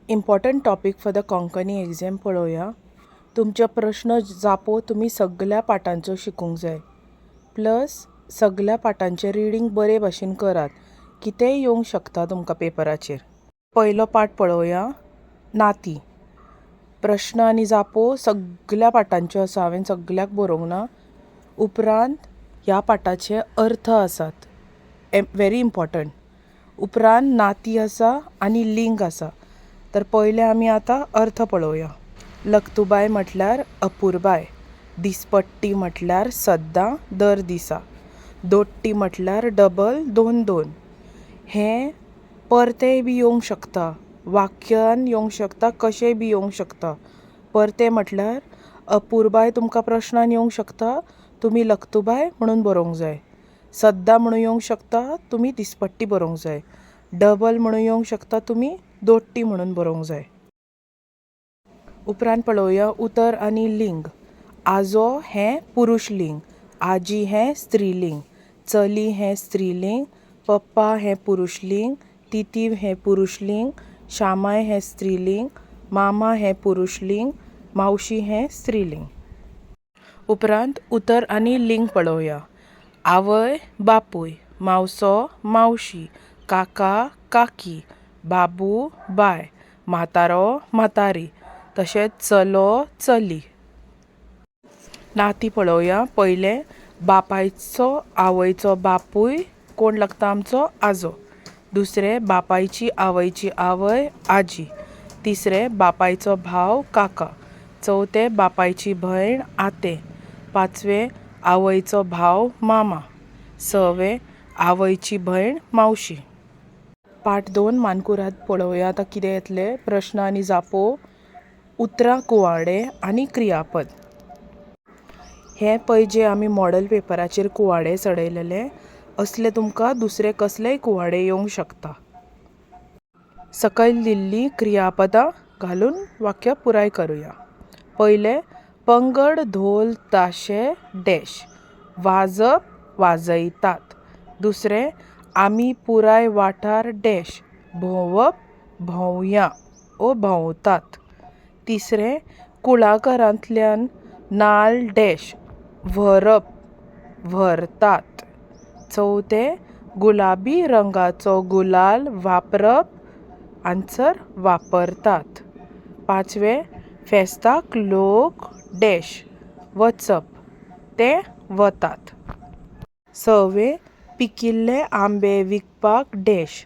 Important topic for the Konkani exam पळोवया. तुमचे प्रश्न जापो तुमी सगल्या पाठांचो शिकूंक जाय. प्लस सगल्या पाठांचें रिडींग बरे भाशेन करात. कितेंय येवंक शकता तुमकां पेपराचेर. पयलो पाठ पळोवया, नातीं. प्रश्न आनी जापो सगल्या पाठांच्यो आसा, हांवें सगल्याक बरोवंक ना. उपरांत ह्या पाठाचे अर्थ आसात, व्हेरी इम्पोर्टंट. उपरांत नातीं आसा आनी लिंग आसा. तर पयले आमी आतां अर्थ पळोवया. लक्तुबाय म्हटल्यार अपुरबाय. दिसपट्टी म्हटल्यार सद्दां, दर दिसा. दोट्टी म्हटल्यार डबल, दोन दोन. हें परतेंय बी येवंक शकता, वाक्यान येवंक शकता, कशेंय बी येवंक शकता. परतें म्हटल्यार अपुरबाय तुमकां प्रश्नान येवंक शकता, तुमी लक्तुबाय म्हणून बरोवंक जाय. सद्दां म्हणून येवंक शकता, तुमी दिसपट्टी बरोवंक जाय. डबल म्हणून येवंक शकता, तुमी दोट्टी म्हणून बरोवंक जाय. उपरांत पळोवया उतर आनी लिंग. आजो हें पुरुशलिंग, आजी हें स्त्रीलिंग, चली हें स्त्रीलिंग, पप्पा हें पुरुशलिंग, तितीव हें पुरुशलिंग, शामाय हें स्त्रीलिंग, मामा हें पुरुशलिंग, मावशी हें स्त्रीलिंग. उपरांत उतर आनी लिंग पळोवया. आवय, बापूय, मावसो, मावशी, काका, काकी, बाबू, बाय, म्हातारो, म्हातारी, तशेंच चलो, चली. नातीं पळोवया. पयलें, बापायचो आवयचो बापूय कोण लागता? आमचो आजो. दुसरें, बापायची आवयची आवय आजी. तिसरें, बापायचो भाव काका. चवथें, बापायची भयण आतें. पांचवें, आवयचो भाव मामा. सवें, आवयची भयण मावशी. पाठ दोन मानकुराद पळोवया. आतां कितें येतलें? प्रश्न आनी जापो, उतरां कुवाडें आनी क्रियापद. हें पळय जें आमी मॉडल पेपराचेर कुवाडें चडयलेलें, असलें तुमकां दुसरें कसलेंय कुवाडें येवंक शकता. सकयल दिल्लीं क्रियापदां घालून वाक्य पुराय करुया. पयलें, पंगड धोल ताशे डॅश वाजप वाजयतात. दुसरें, आमी पुराय वाठार डॅश भोंवप भोंवया ओ भोंवतात. तिसरें, कुळागरांतल्यान नाल्ल डॅश व्हरप व्हरतात. चवथें, गुलाबी रंगाचो गुलाल वापरप, आन्सर वापरतात. पांचवें, फेस्ताक लोक डॅश वचप, ते वतात. सवें, पिकिल्ले आंबे विकपाक डॅश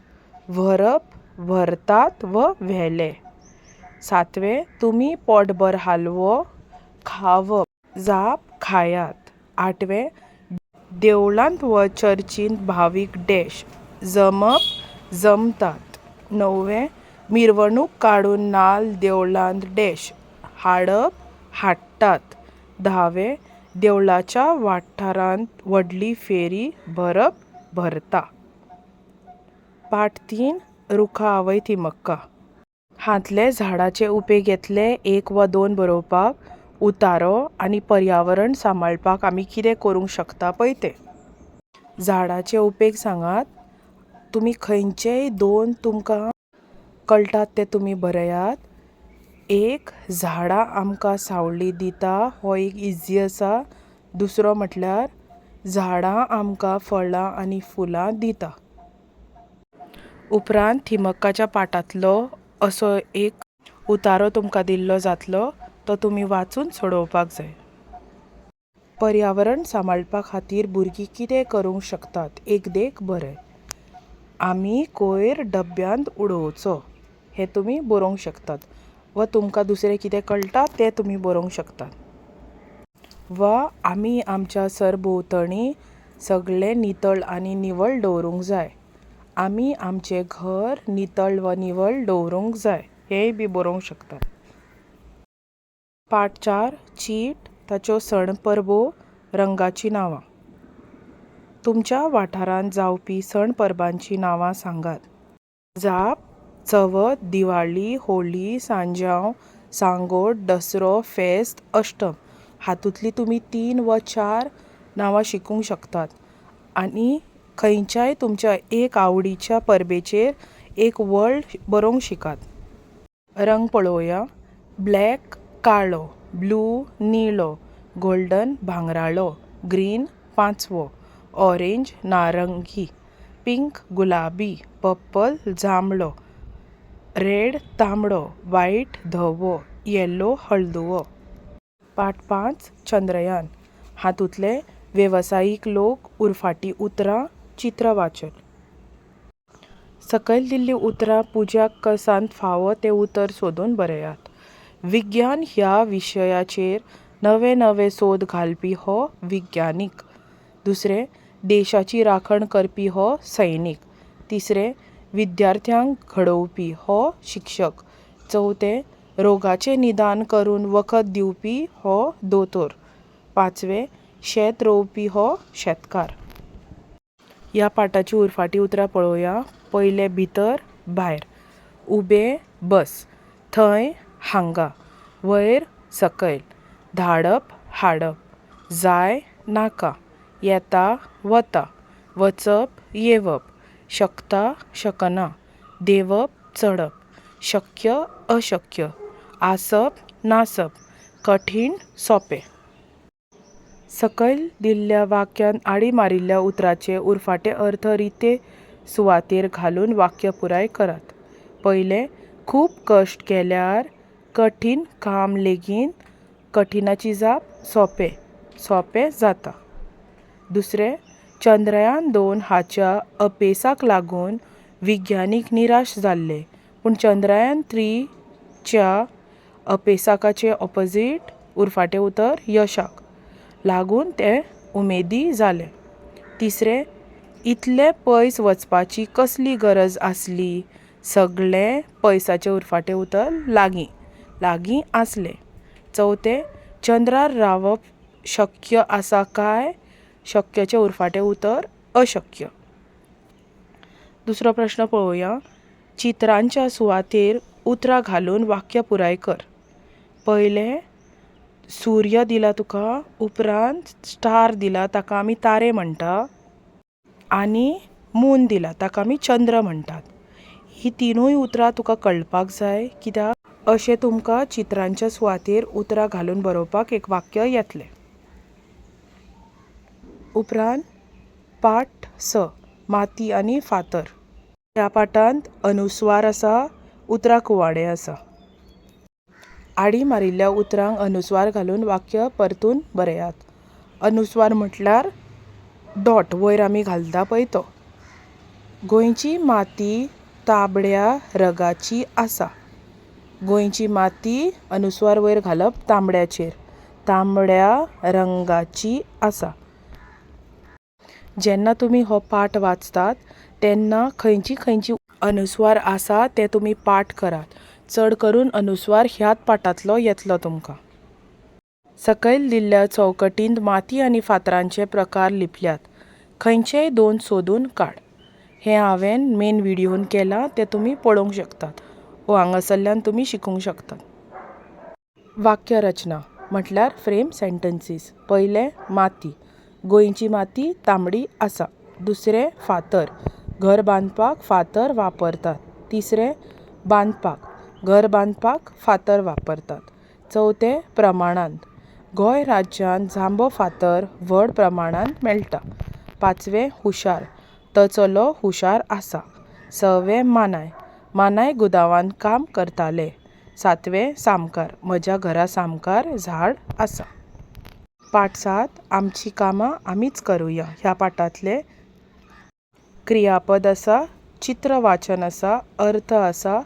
व्हरप व्हरतात व व्हेले. सातवें, तुमी पोटभर हालवो खावप, जाप खायात. आठवें, देवळांत व चर्चींत भावीक डॅश जमप जमतात. णववें, मिरवणूक काडून नाल्ल देवळांत डॅश हाडप हाडटात. धावें, देवळाच्या वाठारांत व्हडली फेरी भरप भरता. पाठ तीन, रुखा आवय थिमक्का. हांतले झाडाचे उपेग येतले एक वा दोन बरोवपाक. उतारो आनी पर्यावरण सांबाळपाक आमी कितें करूंक शकता पळय तें. झाडाचे उपेग सांगात. तुमी खंयचेय दोन तुमकां कळटात ते तुमी बरयात. एक, झाडां आमकां सावळी दिता, हो एक इजी आसा. दुसरो म्हटल्यार झाडां आमकां फळां आनी फुलां दिता. उपरांत थिमक्काच्या पाठांतलो असो एक उतारो तुमकां दिल्लो जातलो, तो तुमी वाचून सोडोवपाक जाय. पर्यावरण सांबाळपा खातीर भुरगीं कितें करूंक शकतात, एक देख बरय. आमी कोयर डब्यांत उडोवचो, हें तुमी बरोवंक शकतात वा तुमकां दुसरें कितें कळटा तें तुमी बरोवंक शकतात. वा आमी आमच्या सरभोंवतणी सगळें नितळ आनी निवळ दवरूंक जाय. आमी आमचें घर नितळ वा निवळ दवरूंक जाय, हेंय बी बरोवंक शकतात. पाठ चार, चीट, ताच्यो सण परबो, रंगाचीं नांवां. तुमच्या वाठारांत जावपी सण परबांचीं नांवां सांगात. जाप, चवथ, दिवाळी, होळी, सांजांव, सांगोड, दसरो, फेस्त, अश्टम. हातूंतलीं तुमी तीन वा चार नांवां शिकूंक शकतात आनी खंयच्याय तुमच्या एक आवडीच्या परबेचेर एक वळ बरोवंक शिकात. रंग पळोवया. ब्लॅक काळो, ब्लू निळो, गोल्डन भांगराळो, ग्रीन पांचवो, ऑरेंज नारंगी, पिंक गुलाबी, पर्पल जांबळो, रेड तांबडो, वायट धवो, येलो हळदुवो. पाठ 5 चंद्रयान हातूंतले वेवसायीक लोक, उरफाटी उतरां, चित्रवाचन. सकयल दिल्लीं उतरां पुज्याक कंसांत फावो तें उतर सोदून बरयात. विज्ञान ह्या विशयाचेर नवे नवे सोद घालपी हो विज्ञानीक. दुसरें, देशाची राखण करपी हो सैनीक. तिसरें, विद्यार्थ्यांक घडोवपी हो शिक्षक. चवथें, रोगाचें निदान करून वखद दिवपी हो दोतोर. पांचवें, शेत रोवपी हो शेतकार. ह्या पाठाचीं उरफाटीं उतरां पळोवया. पयलें, भितर, भायर, उबें, बस, थंय, हांगा, वयर, सकयल, धाडप, हाडप, जाय, नाका, येता, वता, वचप, येवप, शकता, शकना, देंवप, चडप, शक्य, अशक्य, आसप, नासप, कठीण, सोंपें. सकयल दिल्ल्या वाक्यांत आडी मारिल्ल्या उतराचे उरफाटे अर्थ रिते सुवातेर घालून वाक्य पुराय करात. पयलें, खूब कश्ट केल्यार कठीण काम लेगीत कठिणाची जाप सोंपें सोंपें जाता. दुसरें, चंद्रयान 2 हाच्या अपेसाक लागून विज्ञानीक निराश जाल्ले, पूण चंद्रयान 3च्या अपेसाकाचें ऑपोजीट उरफाटें उतर यशाक लागून ते उमेदी जाले. तिसरें, इतले पयस वचपाची कसली गरज आसली? सगळें पयसाचें उरफाटें उतर लागीं लागीं आसलें. चवथें, चंद्रार रावप शक्य आसा काय शक्यचें उरफाटें उतर अशक्य. दुसरो प्रश्न पळोवया. चित्रांच्या सुवातेर उतरां घालून वाक्य पुराय कर. पयलें, सूर्य दिला तुका, उपरांत स्टार दिला ताका आमी तारे म्हणटा, आनी मून दिला ताका आमी चंद्र म्हणटात. हीं तिनूय उतरां तुका कळपाक जाय, कित्याक अशें तुमकां चित्रांच्या सुवातेर उतरां घालून बरोवपाक एक वाक्य येतलें. उपरांत पाठ 6 माती आनी फातर. ह्या पाठांत अनुस्वार आसा, उतरां कुवाडें आसा. आडी मारिल्ल्या उतरांक अनुस्वार घालून वाक्य परतून बरयात. अनुस्वार म्हटल्यार डॉट वयर आमी घालता पळय तो. गोंयची माती तांबड्या रंगाची आसा. गोंयची माती अनुस्वार वयर घालप तांबड्याचेर, तांबड्या रंगाची आसा. जेन्ना तुमी हो पाठ वाचतात तेन्ना खंयची खंयची अनुस्वार आसा ते तुमी पाठ करात. चड करून अनुस्वार ह्याच पाठांतलो येतलो तुमकां. सकयल दिल्ल्या चौकटींत माती आनी फातरांचे प्रकार लिपल्यात. खंयचेय दोन सोदून काड. हें हांवें मेन व्हिडियोन केलां, तें तुमी पळोवंक शकतात वो हांगासरल्यान तुमी शिकूंक शकतात. वाक्य रचना म्हटल्यार फ्रेम सेंटन्सीस. पयलें, माती. गोंयची माती तांबडी आसा. दुसरें, फातर. घर बांदपाक फातर वापरतात. तिसरें, बांदपाक. घर बांदपाक फातर वापरतात. चवथें, प्रमाणांत. गोंय राज्यांत जांबो फातर व्हड प्रमाणांत मेळटा. पांचवें, हुशार. तो चलो हुशार आसा. सवें, मानाय. मानाय गुदावांत काम करताले. सातवें, सामकार. म्हज्या घरा सामकार झाड आसा. पाठ 7 आमचीं कामां आमीच करुया. ह्या पाठांतलें क्रियापद आसा, चित्र वाचन आसा, अर्थ आसा,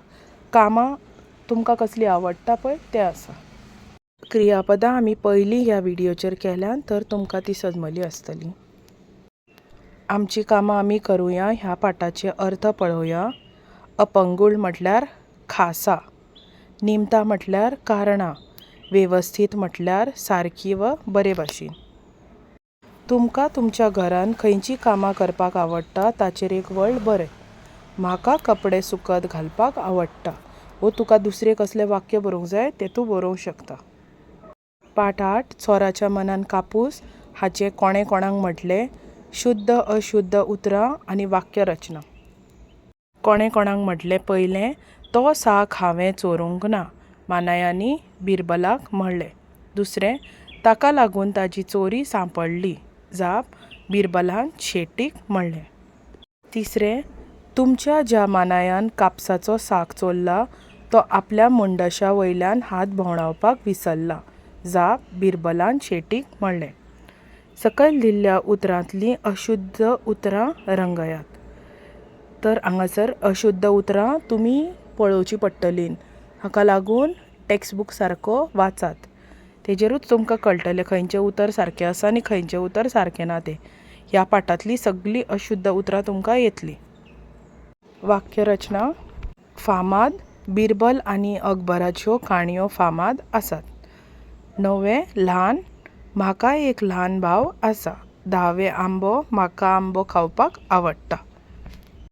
कामां तुमकां कसलीं आवडटा पळय तें आसा. क्रियापदां आमी पयलीं ह्या व्हिडियोचेर केल्यान तर तुमकां ती सजमली आसतली. आमचीं कामां आमी करुया ह्या पाठाचे अर्थ पळोवया. अपंगूळ म्हटल्यार खासा, निमतां म्हटल्यार कारणां, वेवस्थीत म्हटल्यार सारकी व बरे भाशेन. तुमकां तुमच्या घरांत खंयचीं कामां करपाक आवडटा ताचेर एक वळ बरय. म्हाका कपडे सुकत घालपाक आवडटा. वो तुका दुसरें कसलें वाक्य बरोवंक जाय तें तूं बरोवंक शकता. पाठ 8 चोराच्या मनान कापूस हाचें कोणें कोणाक म्हटलें? शुद्ध अशुद्ध उतरां आनी वाक्य रचना. कोणें कोणाक म्हटलें? पयलें, तो साक हांवें चोरूंक ना, मानायांनी बिरबलाक म्हणलें. दुसरें, ताका लागून ताजी चोरी सांपडली. जाप, बिरबलान शेटीक म्हणलें. तिसरें, तुमच्या ज्या मानायान कापसाचो साक चोरला तो आपल्या मुंडशा वयल्यान हात भोंवडावपाक विसरला. जाप, बिरबलान शेटीक म्हणलें. सकयल दिल्ल्या उतरांतलीं अशुद्ध उतरां रंगयात. तर हांगासर अशुद्ध उतरां तुमी पळोवचीं पडटलीं. हाका लागून टॅक्सबूक सारको वाचात. तेजेरूच तुमकां कळटलें खंयचें उतर सारकें आसा आनी खंयचें उतर सारकें ना तें. ह्या पाठांतलीं सगळीं अशुद्ध उतरां तुमकां येतलीं. वाक्यरचना फामाद बिरबल आनी अकबराच्यो काणयो फामाद आसात. णवें, ल्हान म्हाका एक ल्हान भाव आसा. धावें, आंबो म्हाका आंबो खावपाक आवडटा.